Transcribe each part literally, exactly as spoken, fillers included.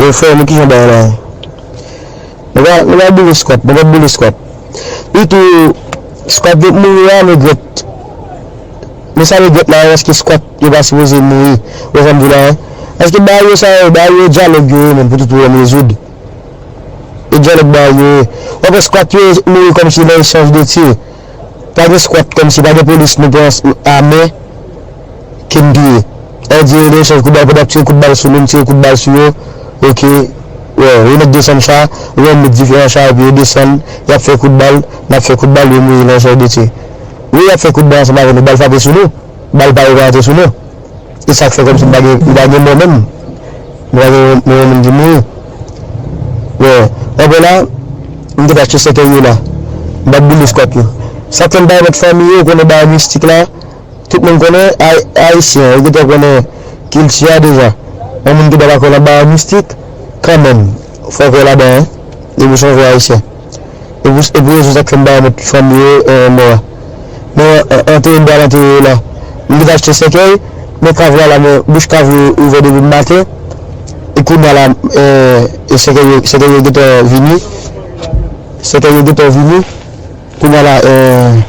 E frè, men kijan bagay la ye? Nou va, nou va boule skwat, nou va boule skwat. Li tou, skwat yo mouri a, men gwèt. Men sa men gwèt la, èske skwat yo pa sipoze mouri? Ou wè sa m di la, hein? Èske bagay yo sa yo, bagay yo dyalòg yo ye, menm pou tout pwoblèm rezoud? E dyalòg bagay yo ye. W ap wè skwat yo mouri kòmsi nan echanj de tir. Pa gen skwat kòmsi, pa gen polis nou pran a men ke n touye. Sa vle di, yo nan echanj kout bal, pandan ap tire kout bal sou nou, n tire kout bal sou yo. Oke. Yo, yo mèt desann cha, yo mèt met dife nan cha, epi yo desann, y ap fè kout bal, n ap fè kout bal, yo mouri nan echanj de tir. Wi, y ap fè kout bal ansanm avè nou, bal frape sou nou, bal pa yo pa antre sou nou. E sa k fè kòmsi m pa gen, m pa gen mò menm. M pa gen mò menm ki mouri. Bon, w ap wè la, m te achte sèkèy yo la. M pa t boule skwat yo. Sa k fè m pa remèt fanmi yo, konnen bagay mistik la, tout moun konnen, ay-, ayisyen, yo gentan konnen kilti a deja. Yon moun ki ta pa kwè nan bagay mistik, kanmenm, fò w kwè ladan, hein. Depi w se yon vrè ayisyen. E pou, e pou rezon sa k fè m pa remèt fanmi yo, eh, mò a. Men, eh, antere m pral antere yo la. M gentan achte sèkèy, men kav la la, men bouch kav yo ouvè depi maten. E kounye a la, eh, e sèkèy yo, sèkèy yo gentan vini. Sèkèy yo gentan vini. Kounye a la, eh,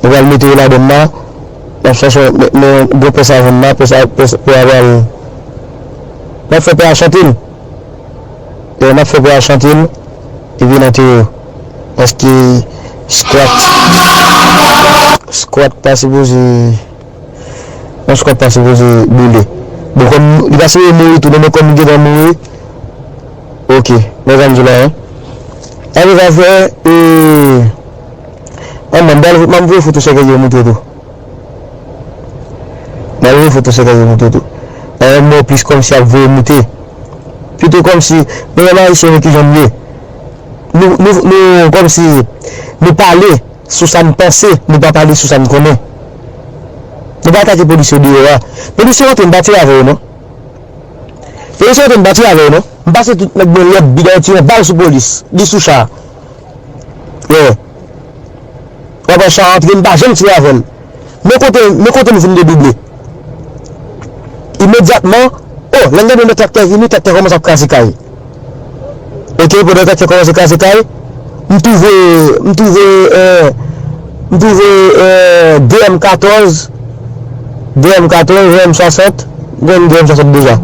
nou pral mete yo ladan la. N ap chache, men, men gwo pè sa jwenn la, pè sa, pè sa, pè a pral. N ap fè pè a chante l. E n ap fè pè a chante l, epi n antere yo. Paske skwat, skwat pa sipoze, yon skwat pa sipoze boule. Bon, kòm li pa sipoze mouri tou, non, men kòm li gentan mouri, oke, mezanmi, di la, hein. Sa vle fè, e, an, mwen, m pral, m ap voye foto sèkèy yo montre tou. Malere foto sèkèy yo moute tou. Nan yon mo plis kòmsi ap voye moute. Pito kòmsi, nou menm ayisyen nou ki jan n ye. Nou, nou, nou kòmsi, nou pale sou sa n panse, nou pa pale sou sa n konnen. Nou pa atake polis yo deyò a. Polis yo antre, m pa tire avè yo non. Polis yo antre, m pa tire avè yo non. M pase tout nèg mwen lòt bidon tire yon bal sou polis. Li sou cha. Yeah. W ap wè cha antre, m pa janm tire avè l. Men kote, men kote m vin dedouble. Imedyatman, o, lè m tande yon traktè vini, traktè kòmanse ap kraze kay. Oke, pandan traktè kòmanse kraze kay, m twouve, m twouve, eh, m twouve, eh, de M katòz, de M katòz, yon M swasant, m gen de M swasant deja.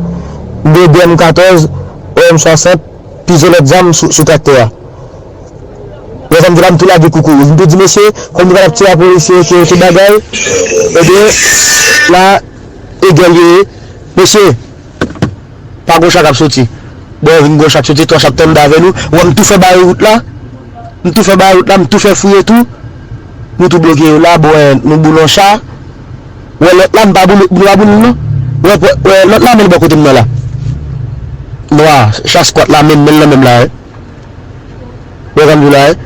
M gen de M katòz, yon M swasant, plizyè lòt zam sou, sou traktè a. Lè sa m di la, m tou lage koukouy. M tou di, mesye, kòm nou pa t ap tire a polisye, ke tout bagay, ebyen, la, e gèl yo ye. Mesye, pa gon cha k ap soti. Bon, vin gon cha k soti, twa cha k tann avè nou. Wè, m tou fè bare wout la. M tou fè bare wout la, m tou fè fouye tou. Nou tou bloke yo la, bon, wè, nou boule yon cha. Wè, lòt la, m pa boule, nou pa boule l non. Wè, wè, lòt la, men l bò kote m nan la. Nwa, cha skwat la, men, men l nan men m la, wè. Wè sa m di w la, wi.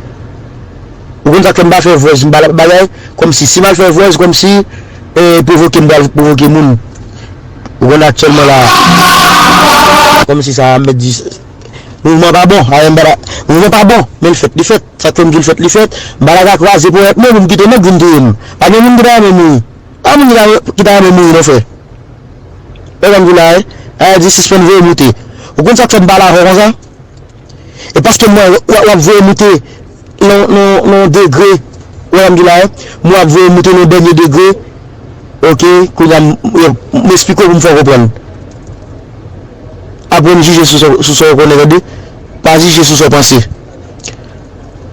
Ou konn sa k fè m pa fè vwèz, m pa bagay, kòmsi si m al fè vwèz, kòmsi, eh, pwovoke m pral pwovoke moun. Ou konn aktyèlman la, kòmsi sa m mèt di, mouvman pa bon, ayen m pa la, mouvman pa bon, men l fèt, li fèt, sa k fè m di l fèt, li fèt, m pa la ka kwaze ponyèt non pou m kite nèg vin touye m. Pa gen moun ki ta renmen mouri. Pa moun ki ta, ki ta renmen mouri non, frè. Wè sa m di w la, wi. Ayen di sispann voye moute. Ou konn sa k fè m pale avè w konsa? E paske m wè w, w ap voye moute nan, nan, nan degre, w wè sa m di la, wi, m wè w ap voye moute nan dènye degre, oke, kounye a m, m, m esplike w pou m fè w konprann. Aprann jije sou sa, sou sa w konnen, tande, pa jije sou sa w panse.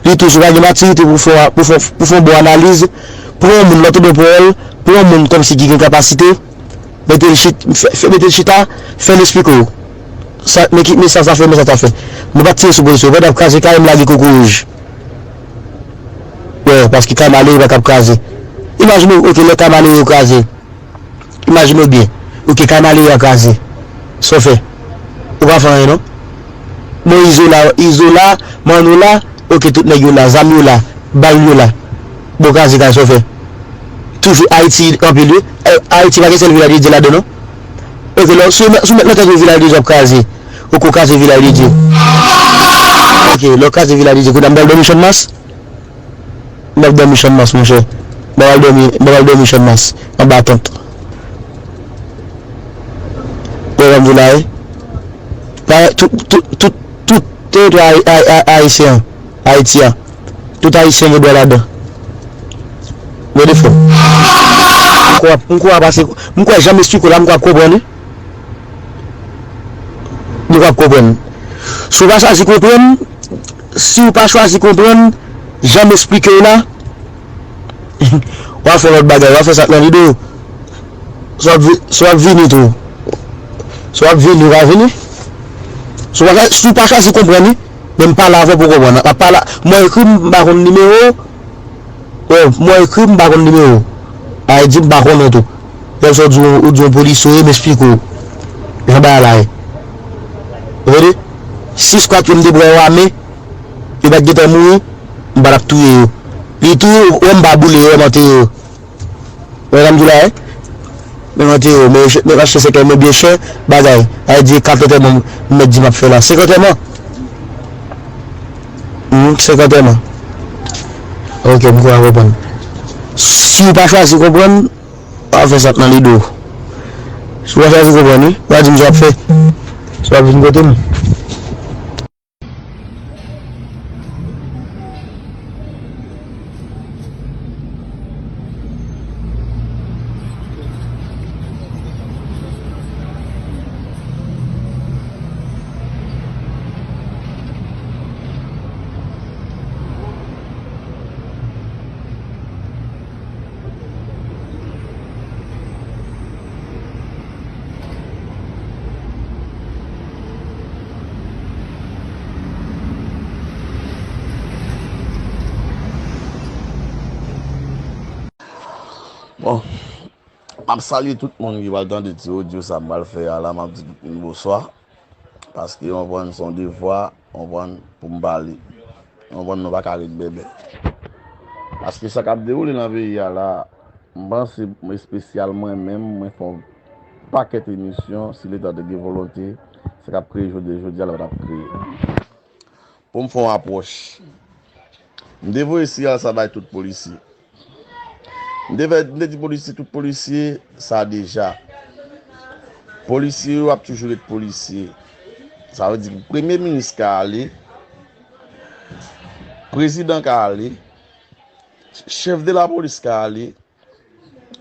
Li tou, si w pa gen matirite pou fè, pou fè, pou fè yon bon analiz, pran yon moun, lòt ou de pawòl, pran yon moun kòmsi ki gen kapasite, mete l chit-, fè, fè, mete l chita, fè l esplike w. Sa, men ki, men sa, sa fè, men sa, sa fè. Nou pa t tire sou polisye, pandan ap kraze kay, m lage koukouy wouj. Wè, paske kay malere pa t ap kraze. Imajine w, oke, lè kay malere yo kraze. Imajine w byen. Oke, kay malere a kraze. Sa w fè? Ou pa fè anyen, non? Bon, Izola, Izola, Manno la, oke, tout nèg yo la, zam yo la, bal yo la. Bon, kraze kay, sa w fè? Toujou Ayiti anpil, wi. Eh, Ayiti pa gen sèl Vilaj de Dye ladan, non? Oke, lè, si w mèt, si w mèt nan tèt ou Vilaj de Dye ap kraze. Oke, w kraze Vilaj de Dye. Oke, lè w kraze Vilaj de Dye, kounye a m pral dòmi Channmas? M ap dòmi Channmas, monchè. M ap al dòmi, m ap al dòmi Channmas, anba tant. Wè sa m di w la, wi. M eh, tout, tout, tout, tout teritwa Ay-, Ay-, Ay-, ayisyen an, Ayiti a, tout ayisyen gen dwa ladan. Gade frè m. M kwè, m kwè pase, m kwè jan m esplike w la, m kwè w ap konprann wi. M kwè w ap konprann. Si w pa chwazi konprann, si w pa chwazi konprann, jan m esplike w la, w a fè lòt bagay, w a fè sa k nan lide w. Si w ap vi-, si w ap vini tou. Si w ap vini, w ka vini. Si w pa, si w pa chwazi konprann wi, men m pale avè w pou w konprann. M ap pale, mwen ekri, m pa konn nimewo w. Wi, mwen ekri, m pa konn nimewo w. Sa vle di m pa konnen w tou. Lè m sot di w, ou di yon polisye w ye, m esplike w jan bagay la ye. Ou tande? Si skwat yo m te pran yo ame, yo pa t gentan mouri, m pa t ap touye yo. Li tou, wè m pa boule yo, wè m antere yo. Wè sa m di w la, wi. Men m antere yo, men, men m achte sèkèy mwen byen chè, bagay. Sa vle di kat antèman m mèt di m ap fè la. Senk antèman. Hmm, senk antèman. Ok, m kwè w konprann. Si w pa chwazi konprann, w a fè sa k nan lide w. Si w pa chwazi konprann, wi, w a di m sa w ap fè. Si w ap vin kote m. Bon, m ap salye tout moun ki pral tande ti odyo sa m pral fè a la, m ap di tout moun bonswa. Paske, w konprann, se yon devwa, w konprann, pou m pale. W konprann, nou pa ka ret bèbè. Paske sa k ap dewoule nan peyi a la, m panse, espesyal mwen menm, mwen fè yon pakèt emisyon, si Leta te gen volonte, sa k ap kreye jodi, jodi a la pa t ap kreye. Pou m fè yon apwòch. M te voye siyal sa bay tout polisye. M te fè, m te di polisye, tout polisye, sa deja. Polisye yo ap toujou ret polisye. Sa vle di premye minis ka ale, prezidan ka ale, chèf de lapolis ka ale,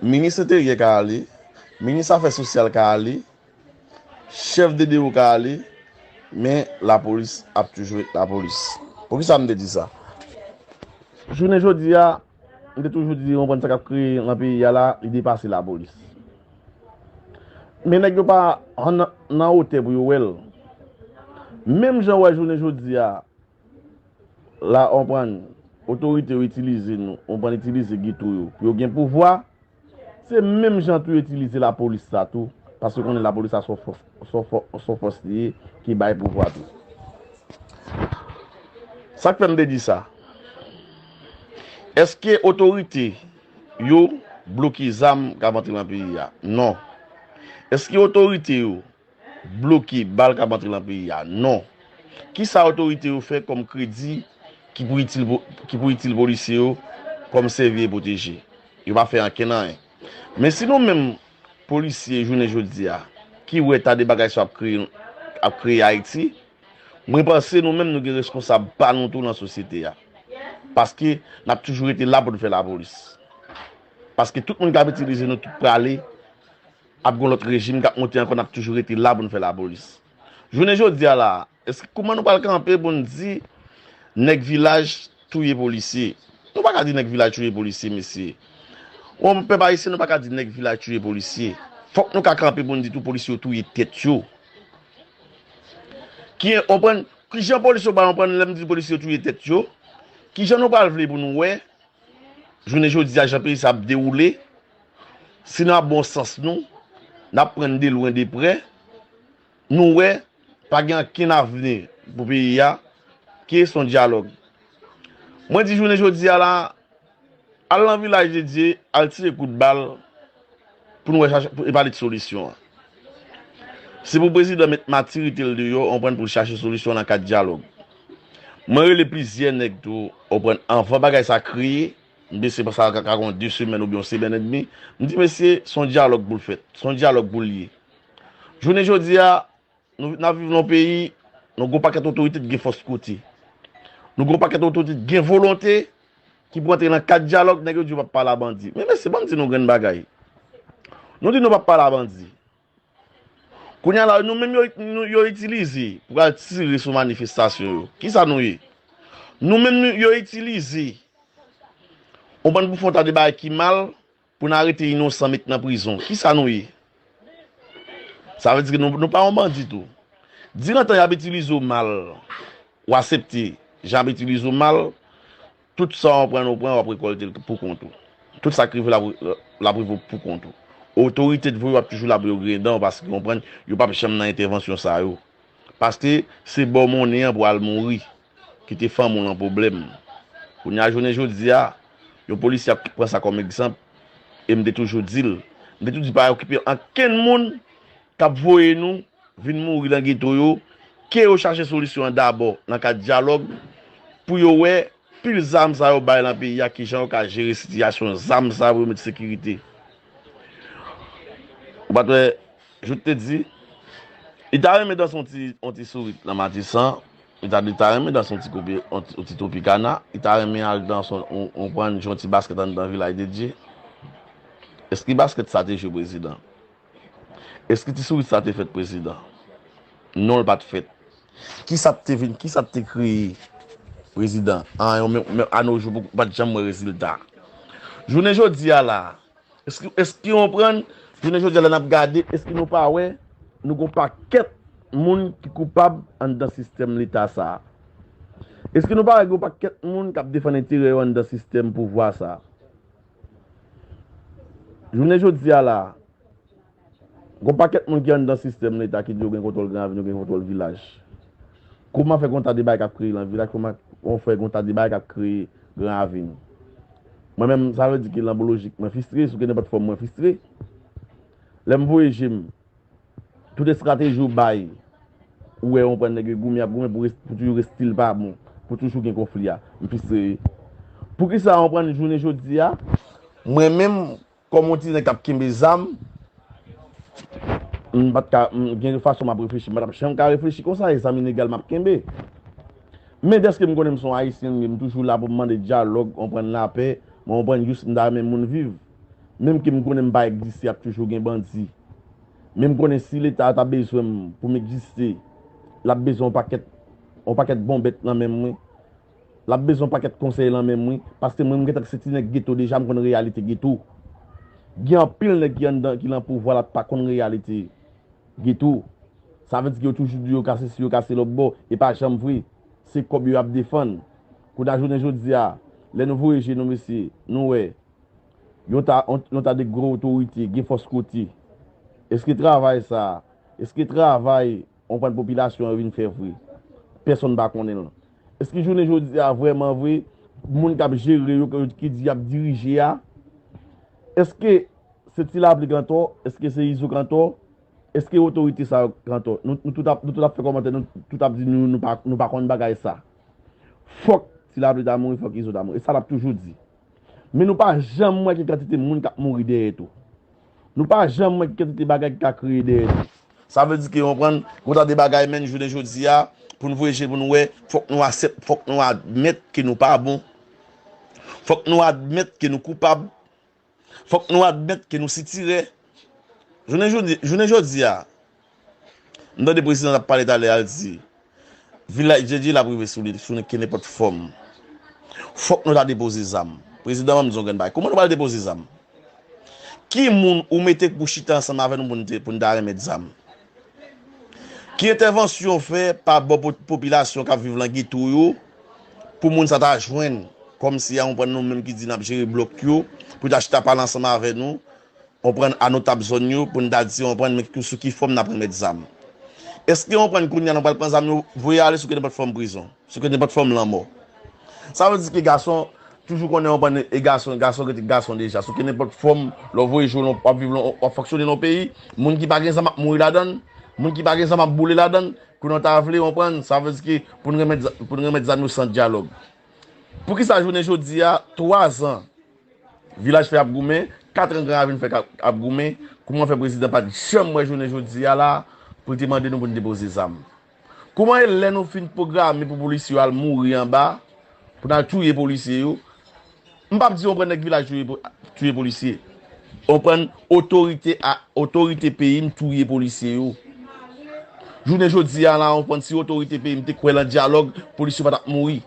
minis enteryè ka ale, minis afè sosyal ka ale, chèf de dewo ka ale, men lapolis ap toujou ret lapolis. Poukisa m te di sa? Jounen jodi a, m te toujou di, w konprann, sa k ap kreye nan peyi a la, li depase lapolis. Men nèg yo pa nan, nan wotè pou yo wè l. Menm jan w wè jounen jodi a, la, w konprann, otorite yo itilize nou, w konprann, itilize geto yo pou yo gen pouvwa, se menm jan tou yo itilize lapolis la tou, paske yo konnen lapolis la se yon fòs, se yon fò-, se yon fòs li ye ki bay pouvwa tou. Sa k fè m te di sa? Èske otorite yo bloke zam k ap antre nan peyi a? Non. Èske otorite yo bloke bal k ap antre nan peyi a? Non. Kisa otorite yo fè kòm kredi ki pou itil, ki pou itil polisye yo kòm sèvi e pwoteje? Yo pa fè ankenn anyen. Men si nou menm polisye jounen jodi a, ki wè ta de bagay sa ap kreye, ap kreye Ayiti, mwen panse nou menm nou gen reskonsab pa nou tou nan sosyete a. Paske n ap toujou rete la pou n fè lapolis. Paske tout moun k ap itilize nou tout prale, ap gen lòt rejim k ap monte ankò, n ap toujou rete la pou n fè lapolis. Jounen jodi a la, èske kouman nou pral kanpe pou n di nèg vilaj touye polisye? Nou pa ka di nèg vilaj touye polisye, mesye. Yon pèp ayisyen, nou pa ka di nèg vilaj touye polisye. Fòk nou ka kanpe pou n di tou polisye yo touye tèt yo. Ki, w konprann, kijan polisye yo pa konprann lè m di polisye yo touye tèt yo? Kijan nou pral vle pou nou wè jounen jodi a, jan peyi sa ap dewoule, si n ap bon sans nou, n ap pran de lwen de prè, nou wè, pa gen ankenn avni pou peyi a, ki se yon dyalòg. Mwen di jounen jodi a la, al nan Vilaj de Dye, al tire kout bal, pou nou wè chache, pou, e pale de solisyon an. Se pou prezidan met matirite l deyò, w konprann, pou l chache solisyon nan kad dyalòg. Mwen rele plizyè nèg tou, w konprann, anvan bagay sa kreye, m panse sa ka, ka gen de semèn oubyen yon semèn edmi, m di, mesye, se yon dyalòg pou l fèt, se yon dyalòg pou l ye. Jounen jodi a, nou, n ap viv nan yon peyi, nou gen yon pakèt otorite ki gen fòs kote. Nou gen yon pakèt otorite ki gen volonte, ki pou antre nan kad dyalòg, nèg yo di yo p ap pale a bandi. Men mesye, ban m di nou grenn bagay. Nou di nou p ap pale a bandi. Kounye a la, nou menm yo, nou, yo itilize pou al tire sou manifestasyon yo. Kisa nou ye? Nou menm nou, yo itilize. Ou konprann, pou fè yon ta de bagay ki mal, pou n arete inosan, met nan prizon. Kisa nou ye? Sa vle di ke nou, nou pa yon bandi tou. Diran tan y ap itilize w mal, w aksepte jan y ap itilize w mal, tout sa w pran, w pran, w ap rekòlte l pou kont ou. Tout sa k rive w, l ap, l ap rive w pou kont ou. Otorite t voye w ap toujou la pou yo griyen dan w, paske w konprann, yo p ap janm nan entèvansyon sa yo. Paske se ba w monnen an pou al mouri. Kite fanmi w nan pwoblèm. Kounye a, jounen jodi a, yon polisye ap pran sa kòm egzanp, e m te toujou di l. M te toujou di pa okipe ankenn moun k ap voye nou vin mouri nan geto yo, ke yo chache solisyon an dabò nan kad dyalòg, pou yo wè pil zam sa yo bay nan peyi a, kijan yo ka jere sitiyasyon zam sa yo pou yo met sekirite. Ou pa t wè, Jout te di, li ta renmen danse yon ti, yon ti sourit nan Matisan, li ta, li ta renmen danse yon ti kopi, yon ti, yon ti Tropicana, li ta renmen al danse yon, yon, yon prann jwe yon ti baskèt anndan Vilaj de Dye. Èske baskèt sa te jwe prezidan? Èske ti sourit sa te fèt prezidan? Non, l pa t fèt. Kisa t te vin, kisa t te kreye prezidan? An, yo menm, menm anojou, ou pa t janm wè rezilta. Jounen jodi a la, èske, èske w konprann? Jounen jodi a la n ap gade, èske nou pa wè nou gon pakèt moun ki koupab anndan sistèm leta sa a? Èske nou pa wè gon pakèt moun k ap defann enterè yo anndan sistèm pouvwa sa a? Jounen jodi a la, gon pakèt moun ki anndan sistèm leta ki di yo gen kontwòl Gran Ravin, yo gen kontwòl Vilaj. Kòman fè gon ta de bagay k ap kreye nan Vilaj? Kòman fè gon ta de bagay k ap kreye Gran Ravin? Mwen menm, sa vle di ke nan bon lojik, mwen fristre, sou kenenpòt fòm mwen fristre. Lè m voye je m, tout estrateji w bay, ou wè, ou konprann, nèg yo goumen, y ap goumen pou res-, pou toujou reste l pa bon, pou toujou gen konfli a. M fristre wi. Poukisa, ou konprann, jounen jodi a, mwen menm, kòm yon ti nèg k ap kenbe zam, m pa t ka, m gen fason m ap reflechi. M pa t ap janm ka reflechi konsa, e zam ilegal m ap kenbe. Men dèske m konnen m se yon Ayisyen, m toujou la pou m mande dyalòg, konprann lapè, mwen konprann jis m ta renmen moun viv. Menm ke m konnen m pa egziste, ap toujou gen bandi. Men m konnen si Leta ta bezwen m pou m egziste, l ap bezwen yon pakèt, yon pakèt bonbèt nan men mwen. L ap bezwen yon pakèt konsèy nan men mwen, paske mwen, m gentan se ti nèg geto deja, m konn reyalite geto. Gen anpil nèg ki anndan, ki nan pouvwa la, pa konn reyalite geto. Sa vle di ke yo toujou di yo ka sesi, yo ka se lòtbò, e pa janm vre. Se kòb yo y ap defann. Kounye a jounen jodi a, lè nou voye je nou, mesye, nou wè yon ta, yon, yon ta de gwo otorite, gen fòs kote. Èske travay sa a, èske travay yon pàn popilasyon an vin fè vre? Pèsonn pa konnen l. Èske jounen jodi a, vrèman vre, moun k ap jere yo, ki di y ap dirije a, èske se Ti Lapli k antò? Èske se Izo k antò? Èske otorite sa yo k antò? Nou, nou tout ap, nou tout ap fè kòmantè, nou tout ap di nou, nou pa, nou pa konn bagay sa. Fòk Ti Lapli ta mouri, fòk Izo ta mouri. E sa n ap toujou di. Men nou pa janm wè ki kantite moun k ap mouri dèyè tou. Nou pa janm wè ki kantite bagay ki ka kreye dèyè tou. Sa vle di ke, w konprann, gon ta de bagay, menm jounen jodi a, pou n voye je pou n wè, fòk nou aksep-, fòk nou admèt ke nou pa bon. Fòk nou admèt ke nou koupab. Fòk nou admèt ke nou sitirè. Jounen jodi, jounen jodi a, m tande prezidan t ap pale talè a, l di, Vilaj de Dye l ap rive sou li, sou kenenpòt fòm. Fòk nou ta depoze zam. Prezidan, ban m di w yon grenn bagay. Kòman nou pral depoze zam? Ki moun ou mete pou chita ansanm avè nou pou n te, pou n ta remèt zam? Ki entèvansyon w fè pa bò po-, popilasyon k ap viv nan geto yo pou moun sa ta jwenn, kòmsi a, w konprann, nou menm ki di n ap jere blòk yo, pou ta chita pale ansanm avè nou, w konprann, a notab zòn yo, pou n ta di, w konprann, men sou ki fòm n ap remèt zam? Èske, w konprann, kounye a nou pral pran zam yo, voye ale sou kenenpòt fòm prizon? Sou kenenpòt fòm lanmò. Sa vle di ke gason toujou konnen, w konprann, e gason, gason rete gason deja. Sou kenenpòt fòm, lè w voye je w, w ap viv, w ap fonksyone nan yon peyi, moun ki pa gen zam ap mouri ladan l, moun ki pa gen zam ap boule ladan l, kounye a w ta vle, w konprann, sa vle di ke pou n remèt za-, pou n remèt zam yo san dyalòg. Poukisa jounen jodi a, twa zan, Vilaj fè ap goumen, kat an Gran Ravin fè k ap, ap goumen, kòman fè prezidan pa t janm wè jounen jodi a la, pou l te mande nou pou n depoze zam. Kouman e lè nou fin pwograme pou polisye yo al mouri anba, pou n al touye polisye yo, m p ap di yon pran nèg vilaj touye, touye polisye. Yon pran otorite a otorite peyi m touye polisye yo. Jounen jodi a la, yon pran si otorite peyi m te kwè lan dyalòg, polisye yo pa t ap mouri.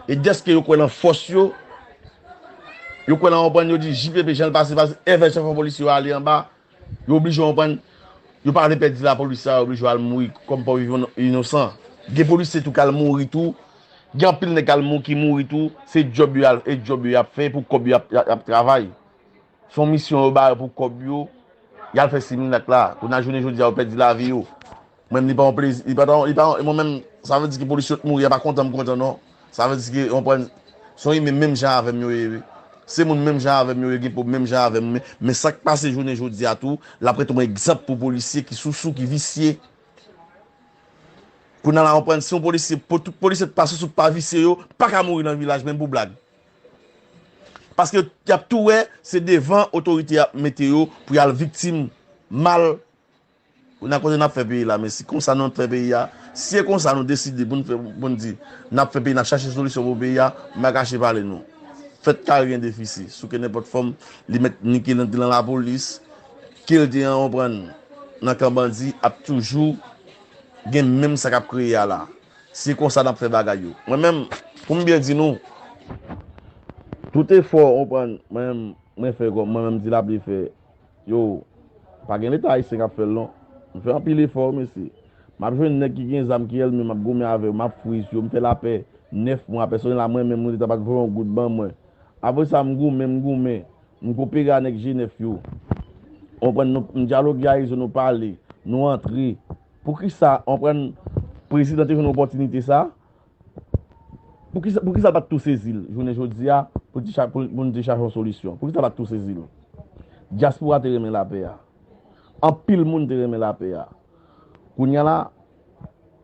E dèske yo kwè lan fòs yo, yo kwè lan yon pran yo di J P P jan l pase, pase, envèsyon fò polisye yo ale anba, yo oblije yon pran, yo pa vle pèdi lapolis sa, yo oblije al mouri kòm pòv inosan. Gen polisye tou k al mouri tou, gen anpil nèg k al mou, ki mouri tou, se djòb yo al, e djòb yo y ap fè, pou kòb yo y ap, y ap, y ap travay. Se yon misyon yo ba yo pou kòb yo, y al fè similak la. Kounye a jounen jodi a, yo pèdi lavi yo. Mwen menm, li pa yon plezi, li pa, li pa, mwen menm, sa vle di ke polisye yo t mouri, a pa kontan m kontan non. Sa vle di ke, w konprann, se yon imen menm jan avè m yo ye, wi. Se moun menm jan avè m yo ye, gen pwob menm jan avè m, men, men sa k pase jounen jodi a tou, l ap ret yon egzanp pou polisye ki sousou, ki visye. Kounye a la, w konprann, si yon polisye, pou tout polisye pa sousou, pa visye yo, pa ka mouri nan vilaj, menm pou blag. Paske y ap tou wè, se devan otorite y ap mete yo pou y al viktim mal. Kounye a kote n ap fè peyi la, men si konsa nou ap fè peyi a, si e konsa nou deside pou n fè, pou n di, n ap fè peyi, n ap chache solisyon pou peyi a, m pa kache pale nou. Fèt kare gen defisi, sou ke nenpòt fòm, li mèt ni ke l te lan lapolis, ke l te an, w konprann, nan kan bandi, ap toujou gen menm sa k ap kreye a la. Se konsa n ap fè bagay yo. Mwen menm, pou m byen di nou, tout efò, w konprann, mwen menm, mwen fè kòm, mwen menm Ti Lapli fè, yo, pa gen Leta ayisyen k ap fè l non. M fè anpil efò, mesye. M ap jwenn nèg ki gen zam, ki èlme, m ap goumen avè yo, m ap friz yo, m fè lapè nèf mwa, pèsonèl la mwen menm, Leta pa t voye yon goud ban mwen. Apre sa, m goumen, m goumen, m kopere a nèg G nèf yo. W konprann, nou, m dyaloge a Izo, nou pale, nou antre. Poukisa, w konprann, prezidan te jwenn opòtinite sa? Poukisa, poukisa l pa t tou sezi l jounen jodi a pou l te cha-, pou, pou nou te chache yon solisyon? Poukisa l pa t tou sezi l? Dyaspora te renmen lapè a. Anpil moun te renmen lapè a. Kounye a la,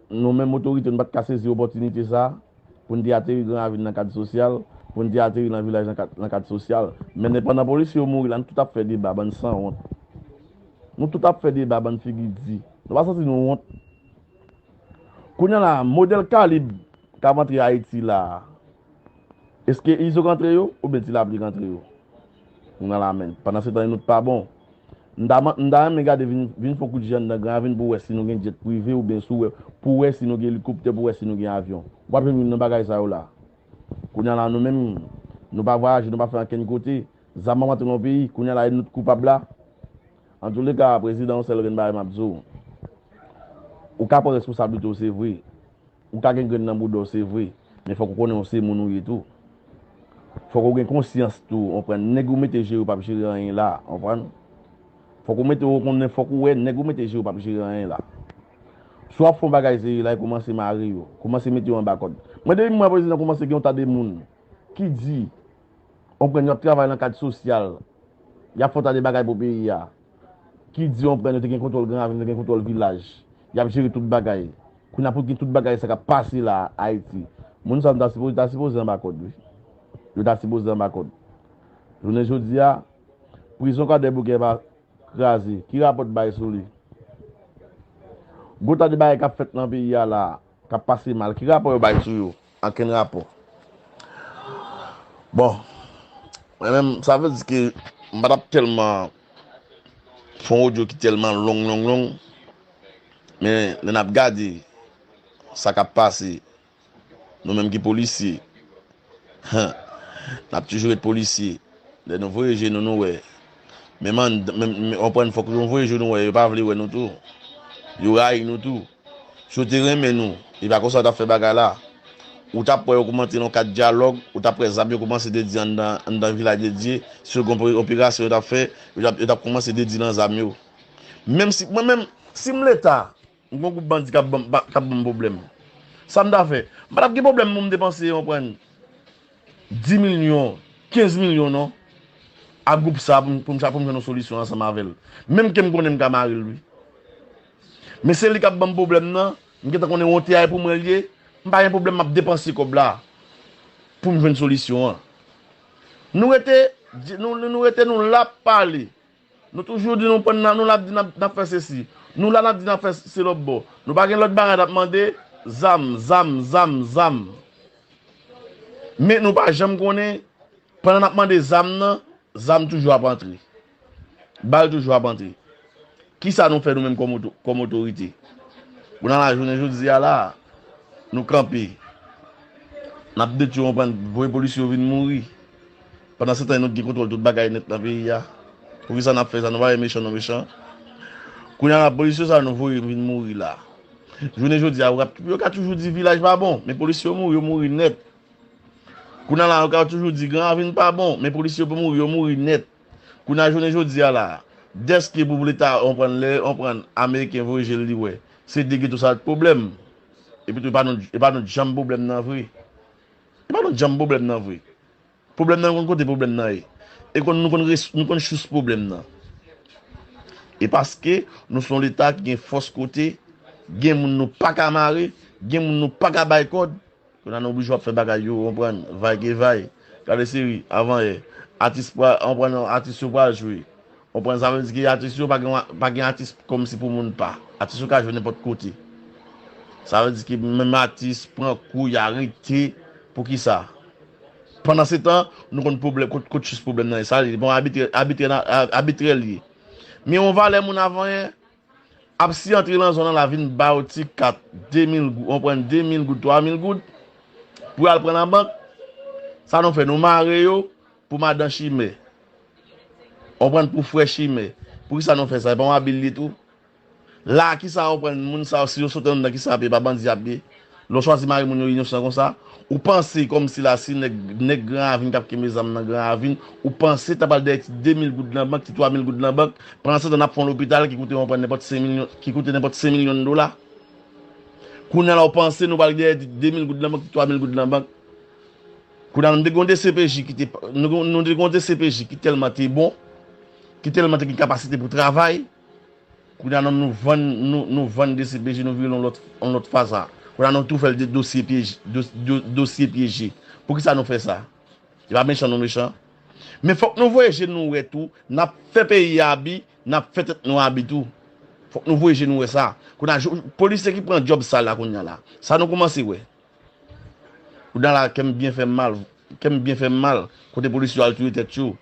nou menm otorite, nou pa t ka sezi opòtinite sa a pou n te ateri Gran Ravin nan kad sosyal, pou n te ateri nan vilaj nan kad, nan kad sosyal. Men pandan polisye yo mouri la, nou tout ap fè deba, bann sanwont. Nou tout ap fè deba, bann figi di. Nou pa santi nou wont? Kounye a la, modèl kalib k ap antre Ayiti la a, èske Izo k antre yo oubyen Ti Lapli k antre yo? Kounye a la menm, pandan se tan nou t pa bon. M ta, m ta renmen gade vin, vin fè yon kout je anndan Gran Ravin pou wè si nou gen djèt prive oubyen si w wè, pou wè si nou gen elikoptè, pou wè si nou gen avyon. W ap jwenn youn nan bagay sa yo la. Kounye a la, nou menm, nou pa vwayaje, nou pa fè ankenn kote. Zam ap antre nan yon peyi, kounye a la, e nou t koupab la. Antouleka, prezidan, yon sèl grenn bagay m ap di w. Ou ka pran responsablite w, se vre. Ou ka gen grenn nan bouda w, se vre. Men fòk ou konnen w se moun ou ye tou. Fòk ou gen konsyans tou, w konprann. Nèg ou mete jere w p ap jere anyen la, w konprann. Fòk ou mete w konnen, fòk ou wè, nèg ou mete jere w p ap jere anyen la. Si w ap fè yon bagay serye la, e kòmanse mare yo. Kòmanse mete yo anba kòd. Mwen, depi m wè prezidan kòmanse gen yon ta de moun ki di, w konprann, yo ap travay nan kad sosyal, y ap fè yon ta de bagay pou peyi a, ki di, w konprann, yo te gen kontwòl Gran Ravin, yo te gen kontwòl vilaj, y ap jere tout bagay. Kounye a pou gen tout bagay sa k ap pase la Ayiti. Moun sa yo ta sipoze, ta sipoze anba kòd, wi. Yo ta sipoze anba kòd. Jounen jodi a, prizon Kwadèboukè pa kraze. Ki rapò t bay sou li? Gwo ta de bagay k ap fèt nan peyi a la, k ap pase mal. Ki rapò yo bay sou yo? Ankenn rapò. Bon, mwen menm, sa vle di ke m pa t ap tèlman fè yon odyo ki tèlman long, long, long. Men lè n ap gade sa k ap pase, nou menm ki polisye, n ap toujou ret polisye. Lè nou voye je nou, nou wè. Menm an, menm, menm, w konprann, fòk nou voye je nou wè, yo pa vle wè nou tou. Yo rayi nou tou. Si yo te renmen nou, e pa konsa yo t ap fè bagay la. Ou t ap wè yo kòmanse nan kad dyalòg, ou t ap wè zam yo kòmanse dedye anndan, anndan Vilaj de Dye, si yo gen yon operasyon yo t ap fè, yo t ap, yo t ap kòmanse dedye nan zam yo. Menm si, mwen menm, si m Leta, m gen yon gwoup bandi k ap ban m, k ap ban m pwoblèm. Sa m ta fè? M pa t ap gen pwoblèm pou m depanse, w konprann, dis milyon, kenz milyon non, a gwoup sa pou m, pou m, pou m jwenn yon solisyon ansanm avè l. Menm ke m konnen m ka mare l, wi. Men se li k ap ban m pwoblèm nan, m gentan konnen wonte a e pou mwen l ye, m pa gen pwoblèm, m ap depanse kòb la pou m jwenn solisyon an. Nou rete, nou, nou rete, nou la ap pale. Nou toujou di nou pran nan, nou la ap di n ap, n ap fè sesi. Nou la n ap di n ap fè se lòt bò. Nou pa gen lòt bagay n ap mande, zam, zam, zam, zam. Men nou pa janm konnen, pandan n ap mande zam nan, zam toujou ap antre. Bal toujou ap antre. Kisa nou fè nou menm kòm oto-, kòm otorite? Kounye a la, jounen jodi a la, nou kanpe. N ap detwi, konprann, voye polisye yo vin mouri. Pandan se tan, nou gen kontwòl tout bagay nèt nan peyi a. Poukisa n ap fè sa? Nou pa wè mechan nou mechan? Kounye a la, polisye sa nou voye vin mouri la. Jounen jodi a, yo ka, yo ka toujou di vilaj pa bon, men polisye yo mouri, yo mouri nèt. Kounye a la, yo ka toujou di Gran Ravin pa bon, men polisye yo mouri, yo mouri nèt. Kounye a, jounen jodi a la, dèske pou Leta, konprann, lè, konprann, Ameriken voye je l, li wè. Se de geto sa k pwoblèm. Epi tou, e pa nou, e pa nou janm pwoblèm nan vre. E pa nou janm pwoblèm nan vre. Pwoblèm nan, nou konn kote pwoblèm nan ye. E konn, nou konn res-, nou konn sous pwoblèm nan. E paske nou se yon Leta ki gen fòs kote, gen moun nou pa ka mare, gen moun nou pa ka bay kòd, kounye a nou oblije ap fè bagay yo, konprann, vay ke vay. Gade seri, avan yè, atis pral, konprann, atis yo pral jwe. Konprann, sa vle di ke atis yo pa gen, pa gen atis kòmsi pou moun pa. Atis yo ka jwe nenpòt kote. Sa vle di ke menm atis pran kou, y arete, poukisa? Pandan se tan, nou konn pwoblèm, kot, kot sous pwoblèm nan ye. Sa li, bon, abitrè, abitrè, abitrè li ye. Men yon valè moun avan yè, ap si antre nan zòn nan la vin ba yo ti kat de mil goud, konprann, de mil goud, twa mil goud, pou y al pran nan bank. Sa nou fè, nou mare yo pou madan chimè. Konprann, pou frè chimè. Poukisa nou fè sa? E pa yon abi l ye tou? La, kisa w konprann moun sa yo, si yo sot anndan, kisa y ap ye? Pa bandi y ap ye? Lè w chwazi mare moun yo inosan konsa, ou panse kòmsi la, si nèg, nèg Gran Ravin k ap kenbe zam nan Gran Ravin, ou panse ta pral dèyè ti de mil goud nan bank, ti twa mil goud nan bank, pandan se tan n ap fè yon lopital ki koute, w konprann, nenpòt senk milyon, ki koute nenpòt senk milyon dola? Kounye a la, w panse nou pral dèyè ti de mil goud nan bank, ti twa mil goud nan bank? Kounye a, nou te gen yon D C P J ki te, nou, nou te gen yon D C P J ki tèlman te bon, ki tèlman te gen kapasite pou travay. Kounye a, nou, nou vann, nou, nou vann D C P J, nou vire l yon lòt, yon lòt fason. Kounye a, nou tou fè l de dosye pyeje, do-, do-, dosye pyeje. Poukisa nou fè sa? Se pa mechan nou mechan. Men fòk nou voye je nou wè tou, n ap fè peyi a abi, n ap fè tèt nou abi tou. Fòk nou voye je nou wè sa. Kounye a, jou-, polisye ki pran djòb sa la kounye a la. Sa nou kòmanse wè. Kounye a la, kè m byen fè m mal, kè m byen fè m mal, kote polisye yo al touye tèt yo.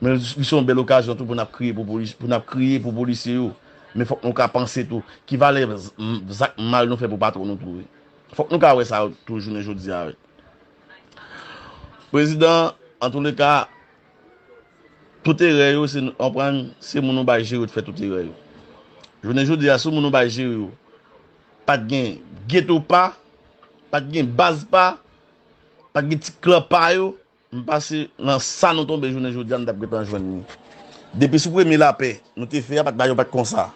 Men li se yon bèl okazyon tou pou n ap kriye pou polis-, pou n ap kriye pou polisye yo. Men fòk nou ka panse tou, ki valè z-, m-, zak mal nou fè pou patwon nou tou. Fòk nou ka wè sa tou jounen jodi a. Prezidan, antouleka, tout erè yo, se, konprann, se moun nou bay jere yo te fè tout erè yo. Jounen jodi a, si moun nou bay jere yo, pa t gen geto pa, pa t gen baz pa, pa t gen ti klan pa yo, m panse nan sa nou tonbe jounen jodi a, nou t ap gentan jwenn li. Depi sou premye lapè nou te fè a, pa t, bagay yo pa t konsa.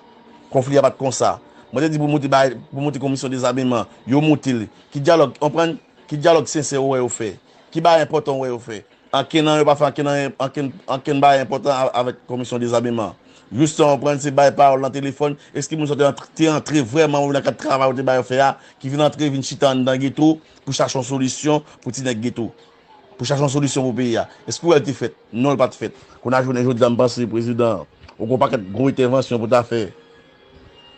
Konfli a pa t konsa. Mwen te di pou moute bay, pou moute komisyon dezameman, yo moute l. Ki dyalòg, konprann? Ki dyalòg sensè ou wè yo fè? Ki bagay enpòtan ou wè yo fè? Ankenn nan yo pa fè ankenn, ankenn, ankenn bagay enpòtan a-, avèk komisyon dezameman. Jis sa w konprann, se bay pawòl nan telefòn. Èske moun sa te antre, te antre vrèman nan kad travay ou te ba yo fè a, ki vin antre, vin chita anndan geto pou chache yon solisyon pou ti nèg geto? Pou chache yon solisyon pou peyi a? Èske w wè l te fèt? Non, l pa t fèt. Kounye a jounen jodi a, m panse prezidan, ou gen yon pakèt gwo entèvansyon pou ta fè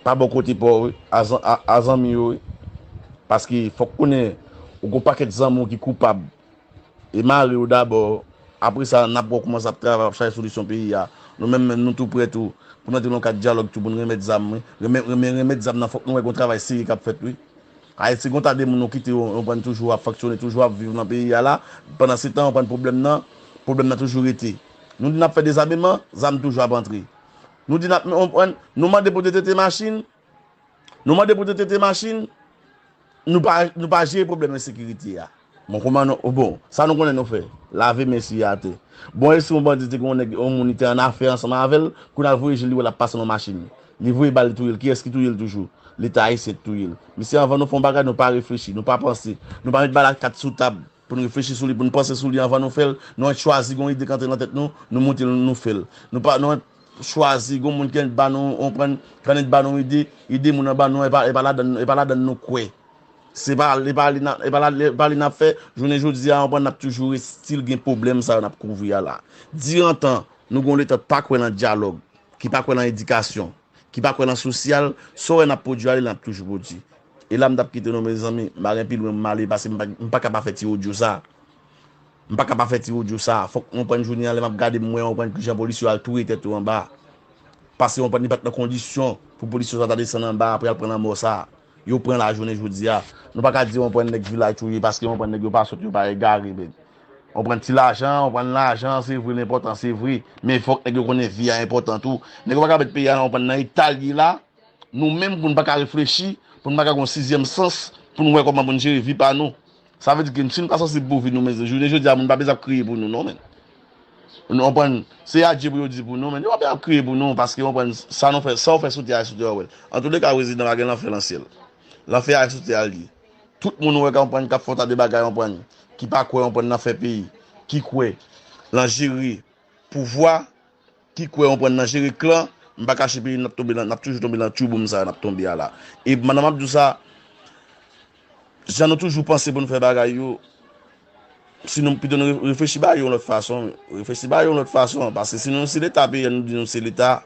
pa bò kote pa w, wi, a zan-, a, a zanmi yo, wi. Paske fòk konnen, ou gen yon pakèt zanmi w ki koupab. E mare yo dabò. Apre sa, n ap wè kòman sa ap travay, ap chache solisyon peyi a. Nou menm, menm, nou tou prè tou, pou n antre nan yon kad dyalòg tou, pou n remèt zam, wi. Renmen, renmen, remèt zam nan, fòk nou wè gon travay serye k ap fèt, wi. Ayiti, gon ta de moun nou kite yo, yo pran toujou ap fonksyone, toujou ap viv nan peyi a la. Pandan se tan, yo pran pwoblèm nan, pwoblèm nan toujou rete. Nou di n ap fè dezameman, zam toujou ap antre. Nou di n ap, nou, nou mande pou detete machin, nou mande pou detete machin, nou pa, nou pa jere pwoblèm ensekirite a. Bon, kòman nou, bon, sa nou konnen nou fè, lave men sou atè. Bon, e si yon bandi te gen yon nèg, yon moun li te an afè ansanm avè l, kounye a l voye je l, li wè l ap pase nan machin. Li voye bal, li touye l. Kiyès ki touye l toujou? Leta ayisyen ki touye l. Mesye, anvan nou fè yon bagay, nou pa reflechi, nou pa panse. Nou pa met bal ak kat sou tab pou n reflechi sou li, pou n panse sou li anvan nou fè l. Nou chwazi gon ide k antre nan tèt nou, nou moute l, nou fè l. Nou pa, nou chwazi gon moun ki annik ba nou, konprann, ki annik ba nou ide, ide moun an ba nou, e pa, e pa ladann, e pa ladann nou kwè. Se pa, e pa li n ap, e pa la, e pa li n ap fè, jounen jodi a, konprann, n ap toujou still gen pwoblèm sa yo n ap kouvri a la. Dirantan, nou gen yon Leta k pa kwè nan dyalòg, ki pa kwè nan edikasyon, ki pa kwè nan sosyal, sa w wè n ap pwodui ale, n ap toujou pwodui. E la m t ap kite nou, mezanmi, m pa gen pi lwen m ale, paske m pa, m pa ka pa fè ti odyo sa. M pa ka pa fè ti odyo sa. Fòk w konprann jounen an, lè m ap gade, m wè, w konprann, kijan polisye yo al touye tèt yo anba. Paske, w konprann, li pa t nan kondisyon pou polisye sa ta desann anba apre al pran lanmò sa. Yo pran la jounen jodi a. Nou pa ka di, w konprann, nèg vilaj touye, paske, w konprann, nèg yo pa sòt, yo pa egare, men. W konprann, ti lajan, w konprann, lajan, se vre, l enpòtan, se vre. Men fòk nèg yo konnen vi a enpòtan tou. Nèg yo pa ka met peyi a, w konprann, nan eta l ye la. Nou menm, pou n pa ka reflechi, pou n pa ka gen yon sizyèm sans, pou n wè kòman pou n jere vi pa nou. Sa vle di ke si n pa sansib pou vi nou, men jounen jodi a, moun pa bezwen ap kriye pou nou, non, men. Nou konprann, se adye pou yo di pou nou, men yo pa bezwen ap kriye pou nou, paske, w konprann, sa nou fè, sa w fè sou tè a, sou tè a, w wè l. Antouleka, prezidan, pa gen lanfè nan syèl. Lanfè a sou tè a l ye. Tout moun ou wè k ap, konprann, k ap fè yon ta de bagay, konprann, ki pa kwè, konprann, nan fè peyi, ki kwè nan jere pouvwa, ki kwè, konprann, nan jere klan, m pa kache peyi, n ap tonbe nan, n ap toujou tonbe nan tchouboum sa a n ap tonbe a la. E pandan m ap di w sa, jan nou toujou panse pou n fè bagay yo, si nou pito nou re-, reflechi bagay yo yon lòt fason, reflechi bagay yo yon lòt fason, paske si nou se Leta peyi a, nou di nou se Leta,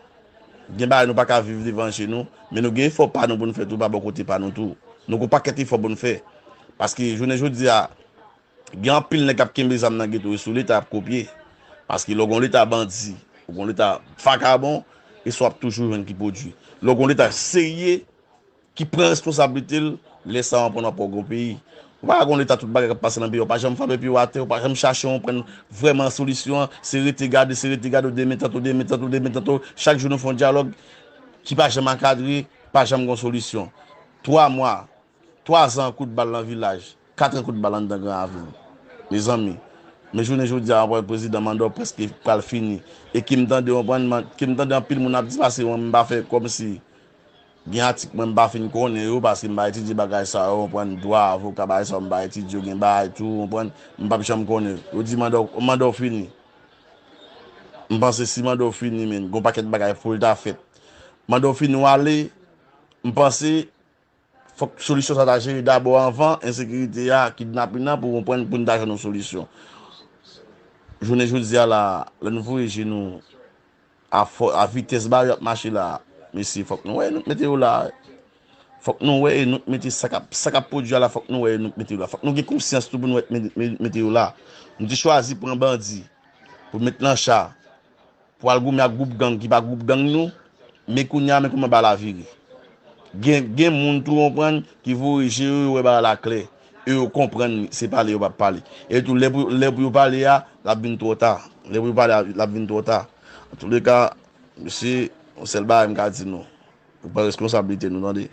gen bagay nou pa ka viv devan je nou, men nou gen efò pa nou pou n fè tou, pa bò kote pa nou tou. Nou gen yon pakèt efò pou n fè. Paske jounen jodi a, gen anpil nèg k ap kenbe zam nan geto, e sou Leta y ap kopye. Paske lè w gen yon Leta bandi, ou gen yon Leta vakabon, e sa w ap toujou jwenn ki pwodui. Lè w gen yon Leta serye, ki pran responsablite l, lè sa a w konprann w ap wè w gen yon peyi. Ou pa ka gen yon Leta tout bagay k ap pase nan peyi a, w pa janm frape pye w atè, w pa janm chache w konprann vrèman solisyon an, se rete gade, se rete gade, w demen tanto, demen tanto, demen tanto, chak jou nou fè yon dyalòg ki pa janm ankadre, pa janm gen yon solisyon. Twa mwa, twa zan kout bal nan vilaj, kat an kout bal anndan Gran Ravin. Mezanmi, men jounen jodi a, w konprann, prezidan manda w prèske pral fini. E ke m tande, w konprann, man-, ke m tande anpil moun ap di, pase mwen, m pa fè kòmsi gen atik mwen m pa fin konnen yo, paske m pa etidye bagay sa yo, w konprann, dwa, avoka, bagay sa yo, m pa etidye yo, gen bagay tou, w konprann, m p ap janm konnen. Yo di manda w, manda w fini. M panse si manda w fini, men, gen yon pakèt bagay pou l ta fèt. Manda w fini, w ale, m panse, fòk solisyon sa ta jere dabò anvan ensekirite a, kidnapin nan, pou konprann, pou n ta jwenn yon solisyon. Jounen jodi a la, lè n voye je nou a fò, a vitès ba yo ap mache la, mesye, fòk nou wè e nou k mete yo la. Fòk nou wè e nou k mete sa k ap, sa k ap pwodui a la, fòk nou wè e nou k mete yo la. Fòk nou gen konsyans tou pou nou wè e nou k mete yo la. Nou te chwazi pran bandi pou met nan cha, pou al goumen ak gwoup gang ki pa gwoup gang nou, men kounye a, men kòman bagay la vire. Gen, gen moun tou, w konprann, ki voye je yo, yo wè bagay la klè, e yo konprann se pale yo p ap pale. E tou, lè pou, lè pou yo pale a, l ap vin twò ta. Lè pou yo pale a, l ap vin twò ta. Antouleka, mesye, yon sèl bagay m ka di nou, nou pran responsablite nou, tande.